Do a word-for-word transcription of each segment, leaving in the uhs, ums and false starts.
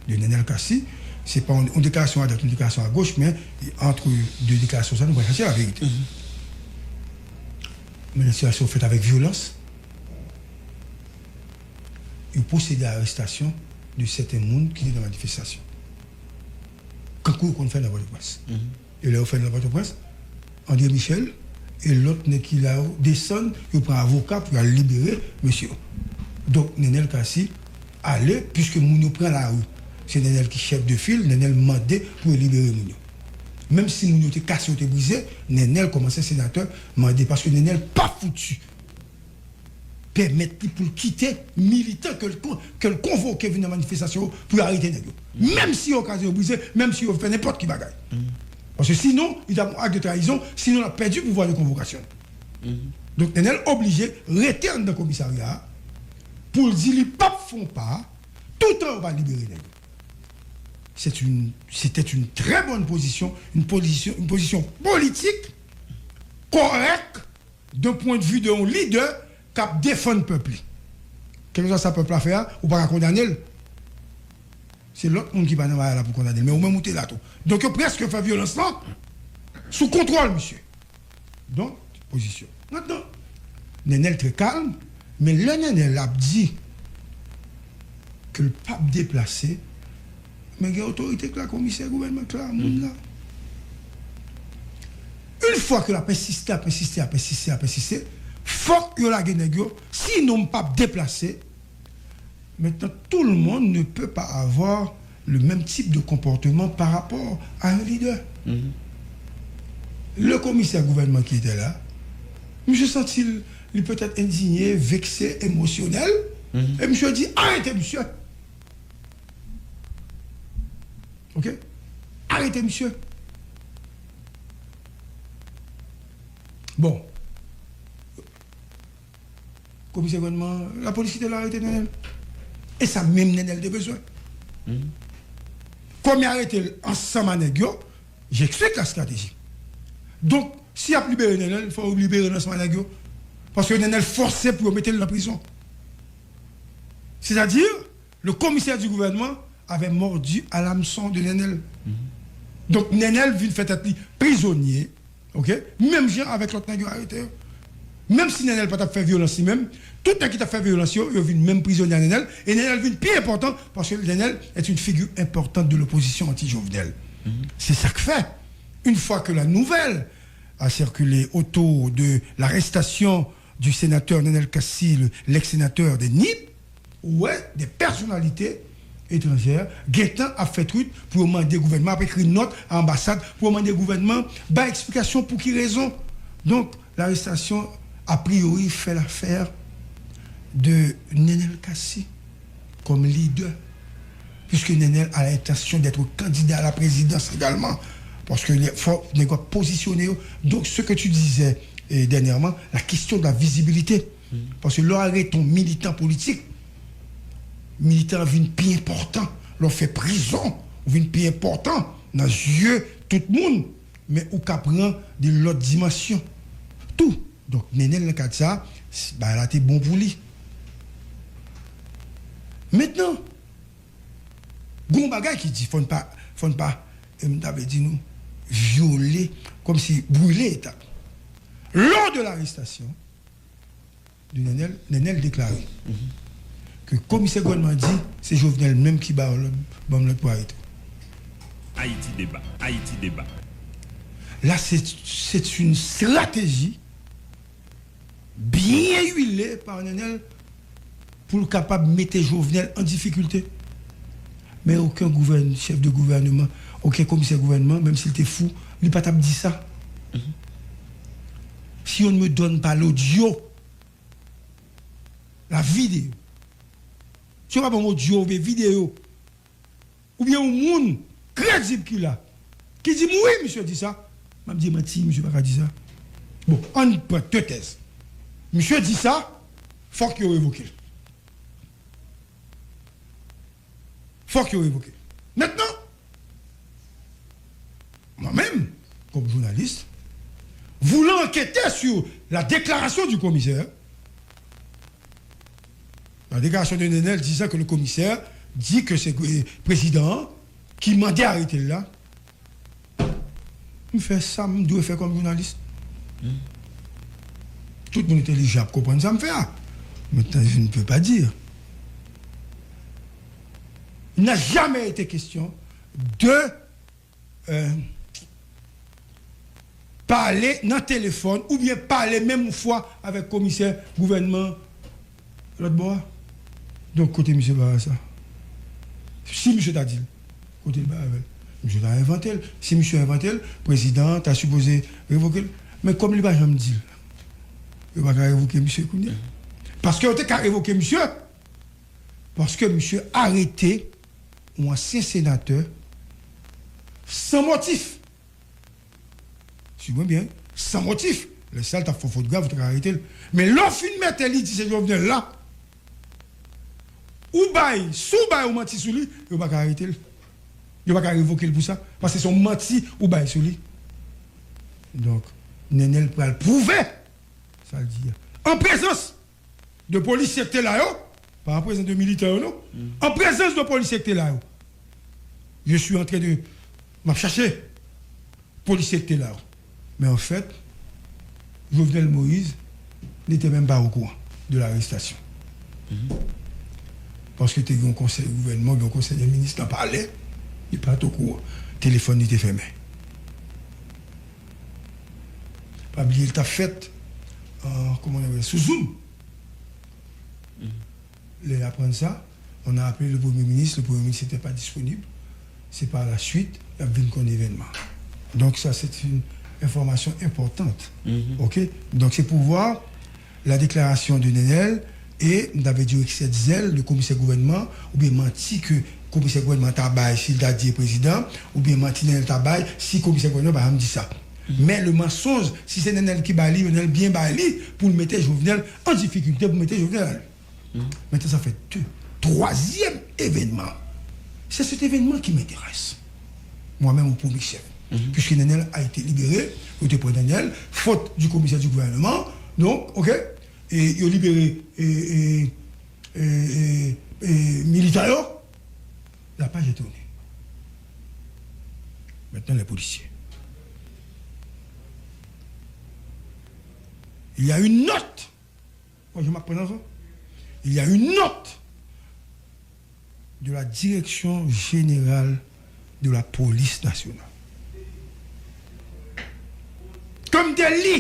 de Nenel Cassy, se pa yon, yon deklarasyon a dwat, yon deklarasyon a goch, men ant de deklarasyon sa, nou pral chache laverite. Men sitiyasyon fèt avèk vyolans, yo pwosede a arestasyon de sèten moun ki te nan manifestasyon. Kankou yo konn fè nan Pòtoprens. E lè yo fè nan Pòtoprens, André Michel e lòt nèg ki la yo desann, yo pran avoka pou y al libere mesye yo. Donk, Nenel Cassy ale, piske moun yo pran lari. Se Nenel ki chèf de fil, Nenel mande pou yo libere moun yo. Menm si moun yo te kase, yo te brize, Nenel kòm ansyen senatè mande, paske Nenel pa fouti pèmèt li pou l kite militan ke l kon-, ke l konvoke vin nan manifestasyon yo pou yo arete nèg yo. Menm si yo kraze, yo brize, menm si yo fè nenpòt ki bagay. Paske sinon, li t ap yon ak de trayizon, sinon l ap pèdi pouvwa de konvokasyon. Donk, Nenel oblije rete anndan komisarya a pou l di li p ap fè yon pa toutan yo pa libere nèg yo. C'est une, c'était une très bonne position, une position, une position politique correcte d'un point de vue de yon lidè k ap defann pèp li. Kèlkeswa sa pèp la fè a, ou pa ka kondane l. Se lòt moun ki pa nan bagay la pou kondane l, men ou menm ou te la tou. Donk yo prèske fè vyolans lan sou kontwòl misye. Donk, pozisyon. Mentnan, Nenel trè kalm, men lè Nenel ap di ke l p ap deplase, men gen otorite k la, komisè gouvènman k la, moun la. Yon fwa ke l ap ensiste, ap ensiste, ap ensiste, ap ensiste, fòk yo lage nèg yo, sinon m p ap deplase. Maintenant, tout le monde ne peut pas avoir le même type de comportement par rapport à un leader. Le commissaire gouvènman ki te la, misye santi l, li petèt endinye, vekse, emosyonèl, e misye di, "Arete misye!" Ok? Arete misye. Bon. Komisè gouvènman, lapolis ki te la arete Nenel. E sa menm Nenel te bezwen. Kòm y arete l ansanm a nèg yo, j'explique la stratégie. Donk, si y ap libere Nenel, fò yo libere l ansanm a nèg yo. Paske Nenel fòse pou yo mete l nan prizon. Sètadi, le commissaire du gouvernement avait mordu à l'hameçon de Nenel. Donk, Nenel vin fè tèt li prizonye, ok? Menm jan avèk lòt nèg yo arete yo. Menm si Nenel pa t ap fè vyolans li menm, tout nèg ki t ap fè vyolans yo, yo vin menm prizonye a Nenel, e Nenel vin pi enpòtan, paske Nenel est une figure importante de l'opposition anti-Jovenel. Se sa k fè, une fois que la nouvelle a circulé autour de l'arrestation du sénateur Nenel Cassy, le, l'ex-sénateur de Nip, ou wè de pèsonalite etranjè gentan ap fè twit pou yo mande gouvènman, ap ekri nòt a anbasad pou yo mande gouvènman bay eksplikasyon pou ki rezon. Donk, larestasyon, a priori, fè lafè de Nenel Cassy kòm lidè, puisque Nenel a l'intention d'être candidat à la présidence également, paske fò nèg yo ap pozisyone yo. Donc, ce que tu disais, eh, dernièrement, la question de la visibilité. Paske lè w arete yon militan politik, militan an vin pi enpòtan. Lè w fè prizon, ou vin pi enpòtan nan zye tout moun, men ou ka pran de lòt dimansyon tou. Donk, Nenel nan kad sa, bagay la te bon pou li. Mentnan, gon bagay ki di, fò n pa, fò n pa, e m ta vle di nou, vyole, kòmsi brile etap. Lors de l'arrestation de Nenel, Nenel deklare ke komisè gouvènman di se Jovenel menm ki ba yo lòd, ban m lòd pou arete w. Haïti Débat, Haïti Débat. La, c'est, c'est une stratégie bien huilée par Nenel pou l kapab mete Jovenel an difikilte. Men okenn gouvèn-, chèf de gouvènman, okenn komisè gouvènman, menm si l te fou, li pa t ap di sa. Si on ne me donne pas l'audio, la vidéo, si yo pa ban m odyo oubyen videyo, oubyen yon moun kredib ki la, ki di m, "Wi, misye di sa," m ap di, "Manti, misye pa ka di sa." Bon, ann pran de tèz. Misye di sa, fòk yo revoke l. Fòk yo revoke l. Mentnan, mwen menm, kòm jounalis, voulant enquêter sur la déclaration du commissaire, la déclaration de Nenel disant que le commissaire di ke se, eh, prezidan an ki mande arete l la, m fè sa m dwe fè kòm jounalis. Tout moun entèlijan ap konprann sa m fè a. Maintenant, je ne peux pas dire. Il n'a jamais été question de, euh, pale nan telefòn oubyen pale menm fwa avèk komisè gouvènman lòt bò a. Donk, kote misye bay sa? Si misye ta di l, kote l bay avè l? Misye ta envante l. Si misye envante l, prezidan an ta sipoze revoke l. Men kòm li pa janm di l, yo pa ka revoke misye kounye a. Paske yo te ka revoke misye, paske misye arete yon ansyen senatè san motif. Swiv mwen byen, san motif. Lè sa l t ap fè yon fot grav, ou te ka arete l. Men lè w fin mete li di se Jovenel la, ou bay, si w bay yon manti sou li, yo pa ka arete l. Yo pa ka revoke l pou sa. Paske se yon manti ou bay sou li. Donk, Nenel pral pwouve sa l di a. An prezans de polisye ki te la yo, pa an prezans de militan yo non, an prezans de polisye ki te la yo, je suis en train de, m ap chache polisye ki te la yo. Men anfèt, Jovenel Moïse n'était même pas au courant de l'arrestation. Paske te gen yon konsèy gouvènman, gen yon konsèy de minis nan palè, li pa t okouran. Telefòn li te fèmen. Pa bliye, li t ap fèt, euh, comment on appelle, sou Zoom. Lè l aprann sa, on a appelé le Premier ministre, le Premier ministre n'était pas disponible. C'est par la suite, y ap vin konn evènman. Donc, ça, c'est une information importante. OK? Donc, c'est pour voir la déclaration de Nenel et, m ta vle di, excès de zèle de komisè gouvènman, oubyen manti ke komisè gouvènman ta bay si l ta di prezidan, oubyen manti Nenel ta bay si komisè gouvènman pa janm di sa. Men le mensonge, si se Nenel ki bay li, Nenel byen bay li pou l mete Jovenel an difikilte, pou mete Jovenel ale. Maintenant, ça fait deux. Troisième événement. C'est cet événement qui m'intéresse. Moi-même, au premier chef. Puisque Nenel a été libéré, yo te pran Nenel, faute du commissaire du gouvernement. Donc, OK, e yo libere e, e, e, e, e, militan yo. La page est tournée. Maintenant, les policiers. Il y a une note. Bon, je m'apprends ça. Il y a une note de la Direction Générale de la Police Nationale. Ke m te li.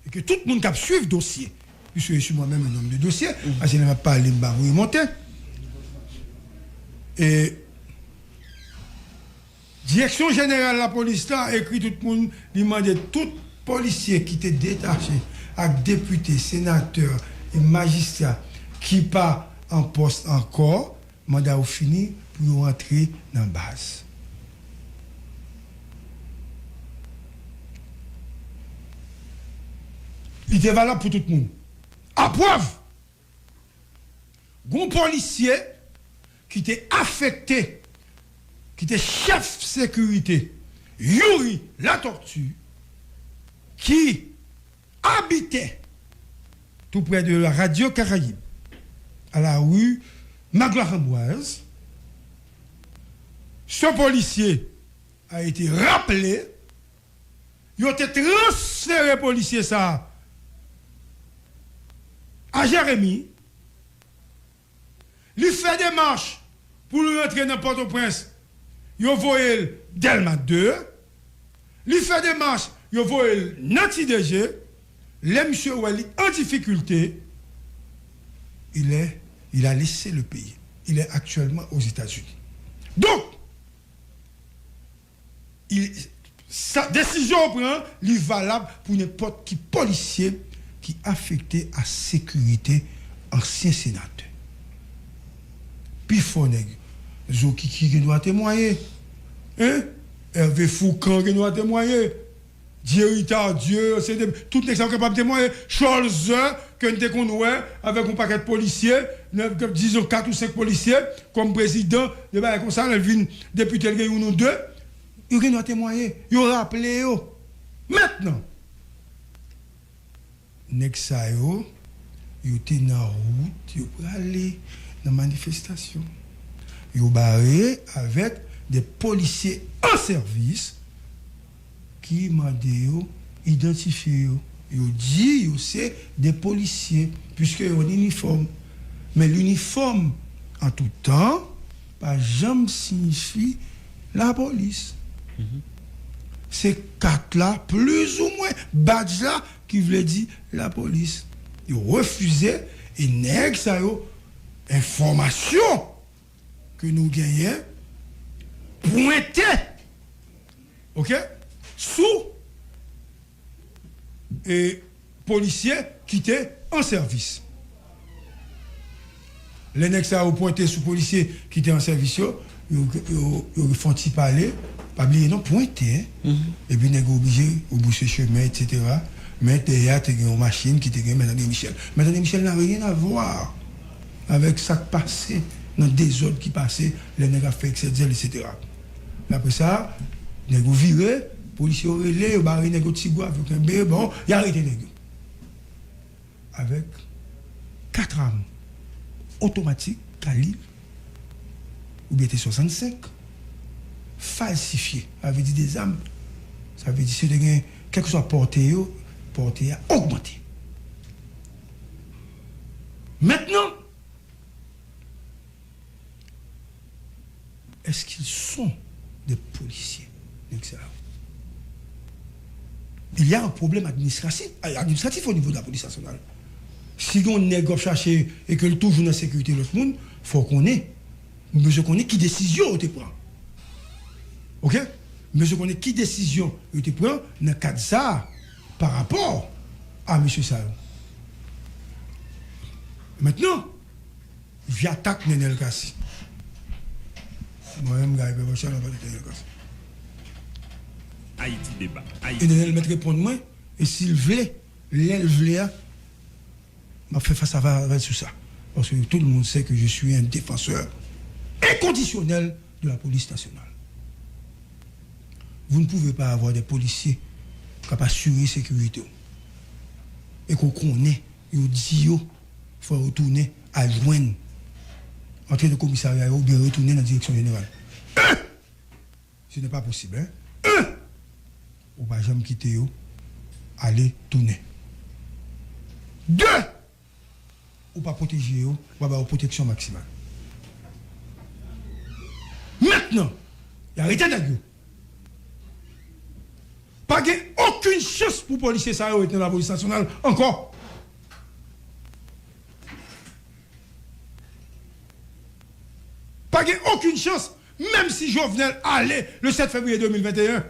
E ke tout moun k ap swiv dosye, puisque je suis moi-même un homme de dossier, paske lè m ap pale, m pa voye monte. E Direksyon Jeneral Lapolis la ekri tout moun, li mande tout polisye ki te detache ak depite, senatè e majistra ki pa an pòs ankò, manda yo fini pou yo rantre nan baz. Li te valab pou tout moun. Aprèv, gon polisye ki te afekte, ki te chèf sekirite, Youri Latortue, ki abite tou prè de la Radio Caraïbe, à la rue Magloire Ambroise, ce policier a été rappelé, yo te transfere polisye sa a a Jeremi. Li fè demach pou l rantre nan Pòtoprens, yo voye l Dèlma de. Li fè demach, yo voye l nan Ti Deje. Lè misye wè li an difikilte, il est, il a laissé le pays. Il est actuellement aux États-Unis. Donk, il, sa, desizyon yo pran, li valab pou nenpòt ki polisye ki afekte a sekirite ansyen senatè. Pifò nèg Zokiki gen dwa temwaye. Hein? Hervé Fourcand gen dwa temwaye. Thierry Tardieu, se de, tout nèg sa yo kapab temwaye. Cholzer, ke n te konn wè avèk yon pakèt polisye, dizon kat ou senk polisye, kòm prezidan, de bagay konsa, lè l vin depite, l gen youn ou de, yo gen dwa temwaye, yo raple yo. Mentnan, nèg sa yo, Yo te nan wout, yo prale nan manifestasyon. Yo bare avèk de polisye an sèvis ki mande yo idantifye yo. Yo di yo se de polisye, piske yo an inifòm. Men linifòm, an tout tan, pa janm siyifi lapolis. Se kat la, plizoumwen, badj la, ki vle di lapolis. Yo refize, e nèg sa yo, enfòmasyon ke nou genyen, pwente, oke, sou, e, polisye ki te an sèvis. Lè nèg sa yo pwente sou polisye ki te an sèvis yo, yo, yo, yo fè yon ti pale, pa bliye non, pwente, en. Epi nèg yo oblije rebwouche chemen, etsetera. Men dèyè a te gen yon machin ki te gen Mèt André Michel. Mèt André Michel n'a rien à voir avèk sa k pase nan dezòd ki pase lè nèg ap fè eksè zel, etsetera. Apre sa, nèg yo vire, polisye yo rele, yo bare nèg yo Tigwav, yo kenbe, bon, y arete nèg yo. Avèk kat am otomatik, kalib, oubyen te swasannsenk, falsifye, sa vle di de zam, sa vle di si yo te gen, kèlkeswa pòte yo, pòte a ogmante. Mentnan, est-ce qu'ils sont des policiers, nèg sa yo? Il y a un problème administratif, administratif au niveau de la police nationale. Si yon nèg w ap chache e ke l toujou nan sekirite lòt moun, fò w konnen, nou bezwen konnen ki desizyon yo te pran. Oke? Nou bezwen konnen ki desizyon yo te pran nan kad sa a, pa rapò a mesye sa yo. Mentnan, vye atak Nenel Cassy. Mwen menm, Guy Pèpòchè, m ap pale de Nenel Cassy. Ayiti Deba. E Nenel mèt reponn mwen, e si l vle, lè l vle a, m ap fè fas avè l sou sa. Parce que tout le monde sait que je suis un défenseur inconditionnel de la police nationale. Vous ne pouvez pas avoir des policiers k ap asire sekirite w. E ke w konnen, yo di yo, fò yo tounen al jwenn, antre nan komisarya yo oubyen retounen nan direksyon jeneral. Un! Ce n'est pas possible, hein? Un! Ou pa janm kite yo ale tounen. De! Ou pa pwoteje yo, ou pa ba yo pwoteksyon maksimal. Mentnan, y arete nèg yo. Pa gen okenn chans pou polisye sa yo ret nan lapolis nasyonal ankò. Pa gen okenn chans, menm si Jovenel ale le sèt fevriye de mil venteyen,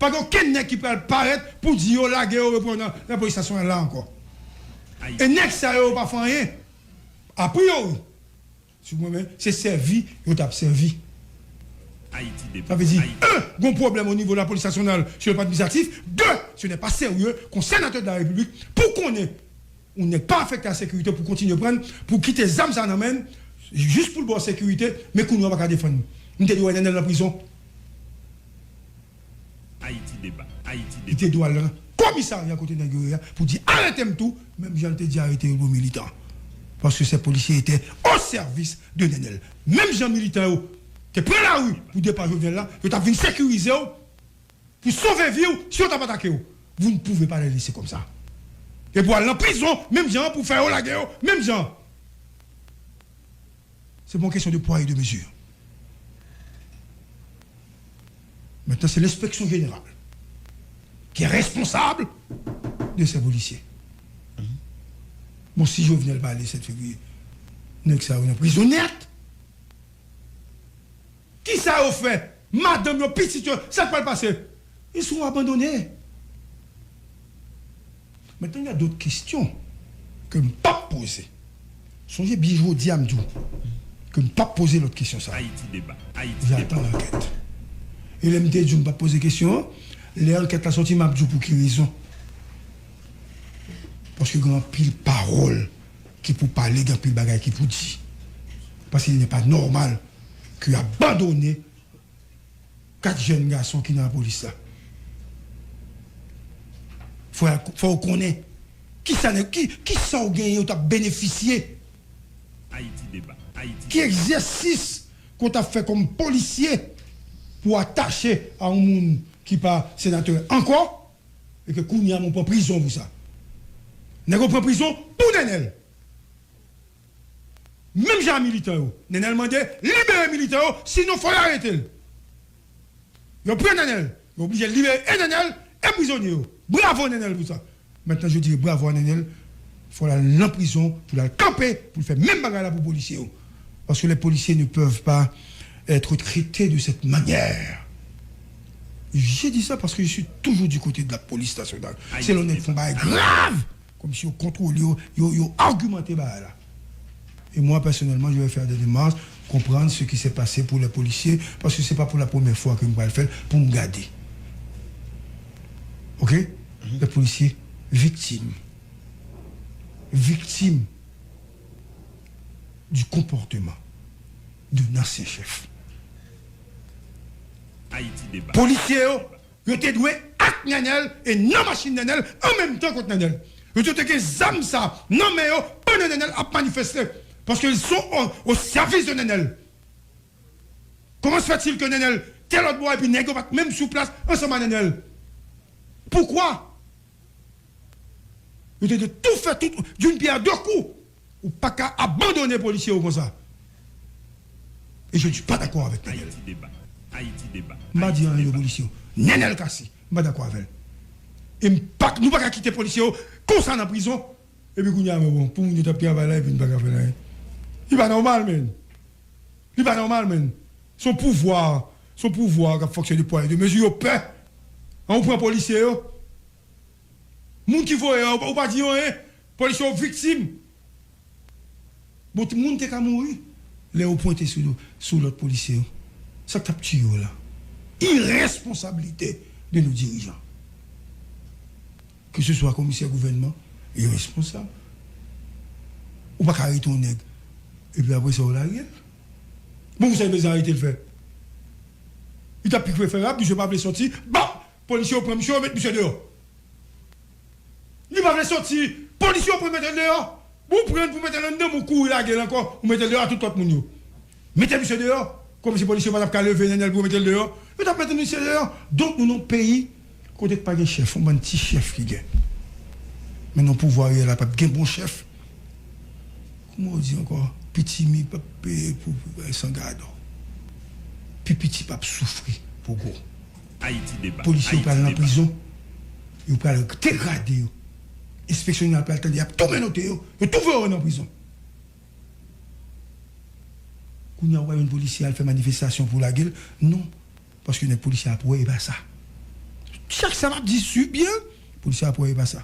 pa gen okenn nèg ki pral parèt pou di yo lage yo reprann nan, nan lapolis nasyonal la ankò. E nèg sa yo, yo pa fè anyen. Apriyori, si w renmen, se sèvi yo t ap sèvi. Sa vle di, un, gon pwoblèm o nivo de la police nationale sur le plan administratif. Deux, ce n'est pas sérieux qu'un sénateur de la République, pou konnen yon nèg pa afekte a sekirite, pou kontinye pran, pou kite zam sa nan men l, jis pou l ba w sekirite, men kounye a w pa ka defann li. M te dwe wè Nenel nan prizon. Ayiti Deba. Ayiti Deba. Li te dwe al nan komisarya kote nèg yo ye a pou di arete m tou, menm jan l te di arete yo pou militan. Parce que ces policiers étaient au service de Nenel. Menm jan militan yo te pran lari pou depa Jovenel la, yo t ap vin sekirize w, pou sove vi w, si yo t ap atake w. Vous ne pouvez pas les laisser comme ça. E pou al nan prizon, menm jan an, pou fè yo lage yo, menm jan an. C'est pas une question de poids et de mesure. Maintenant, c'est l'inspection générale qui est responsable de ces policiers. Bon, si Jovenel pa ale sèt fevriye, nèg sa yo nan prizon nèt. Kisa yo fè? Madanm yo, pitit yo, sa k pral pase? Ils seront abandonnés. Maintenant, il y a d'autres questions que m p ap poze. Sonje byen jodi a m di w ke m p ap poze lòt kesyon sa. Ayiti Deba. Ayiti Deba. J'attends l'enquête. E lè m te di w m p ap poze kesyon an, lè ankèt la sòti, m ap di w pou ki rezon. Paske gen anpil pawòl ki pou pale, gen anpil bagay ki pou di. Parce qu'il n'est pas normal que abandonne kat jèn gason ki nan lapolis la. Fò, fò w konnen, Kisa nèg, ki, kisa w genyen ou t ap benefisye? Ki egzèsis ke w t ap fè kòm polisye pou w atache a yon moun ki pa senatè ankò? E ke kounye a, moun pran prizon pou sa. Nèg yo pran prizon pou Nènèl. Menm jan a militan yo. Nènèl mande libere militan yo, sinon fò yo arete l. Yo pran Nènèl, yo oblije libere e Nènèl e prizonye yo. Bravo Nènèl pou sa. Maintenant, je dirais bravo à Nènèl. Fò l al nan prizon pou l al kanpe, pou l fè menm bagay la pou polisye yo. Parce que les policiers ne peuvent pas être traités de cette manière. Je dis ça parce que je suis toujours du côté de la police nationale. Se lè nèg fè yon bagay grav, kòmsi yo kontwole, yo, yo, yo agimante bagay la. Et moi, personnellement, je vais faire des démarches, comprendre ce qui s'est passé pour les policiers, parce que c'est pas pour la première fois que je vais le faire, pour me garder. OK? Les policiers victimes. Victimes du comportement d'un ancien chef. Polisye yo, yo te dwe ak Nènèl e nan machin Nènèl an menm tan kont Nènèl. Yo te gen zam sa nan men yo pandan Nènèl ap manifeste. Parce qu'ils sont au, au service de Nènèl. Comment se fait-il que Nènèl te lòt bò epi nèg yo pa t menm sou plas ansanm a Nènèl? Poukwa? Yo te dwe tou fè tout d'une pierre deux coups. Ou pa ka abandone polisye yo konsa. Et je ne suis pas d'accord avec Nènèl. M pa di anyen de polisye yo. Nènèl Cassy, m pa dakò avè l. E m pa, nou pa ka kite polisye yo konsa nan prizon. Epi kounye a, men bon, pou moun yo t ap travay la, epi n pa ka fè anyen. Li pa nòmal, menn. Li pa nòmal, menn. Se yon pouvwa, se yon pouvwa k ap fonksyone pou de mezi, yo pè. An, ou pran polisye yo. Moun ki voye yo, ou pa di yo anyen. Polisye yo viktim. Bon, moun te ka mouri lè yo pwente sou, sou lòt polisye yo. Sa k t ap tiye yo la? Iresponsabilite de nos dirigeants. Ke se swa komisè gouvènman, iresponsab. Ou pa ka arete yon nèg, epi apre sa, ou lage l. Bon, pou sa yo bezwen arete l fè? Li t ap pi prefèrab, misye pa vle sòti, bap! Polisye yo pran misye, yo met misye deyò. Li pa vle sòti, polisye yo pran mete l deyò. Bon, ou pran l pou mete l anndan, men ou kouri lage l ankò, ou mete l deyò a tout lòt moun yo. Mete misye deyò. Kòmsi polisye yo pa t ap ka leve Nènèl pou yo mete l deyò. Yo t ap mete misye deyò. Donk, nou nan yon peyi kote k pa gen chèf, yon bann ti chèf ki gen. Men nan pouvwa reyèl la, p ap gen bon chèf. Kòman yo di ankò? Pitimi p ap peye pou, pou bay san gadò. Pi piti p ap soufri pou gwo. Polisye yo pral nan prizon. Yo pral degrade yo. Enspeksyon jeneral pral tande, y ap tou menote yo. Yo tou voye yo nan prizon. Kounye a, ou pa jwenn polisye al fè manifestasyon pou lage l. Non. Paske nèg polisye ap wè e pa sa. Chak sa m ap di, swiv byen, polisye ap wè e pa sa.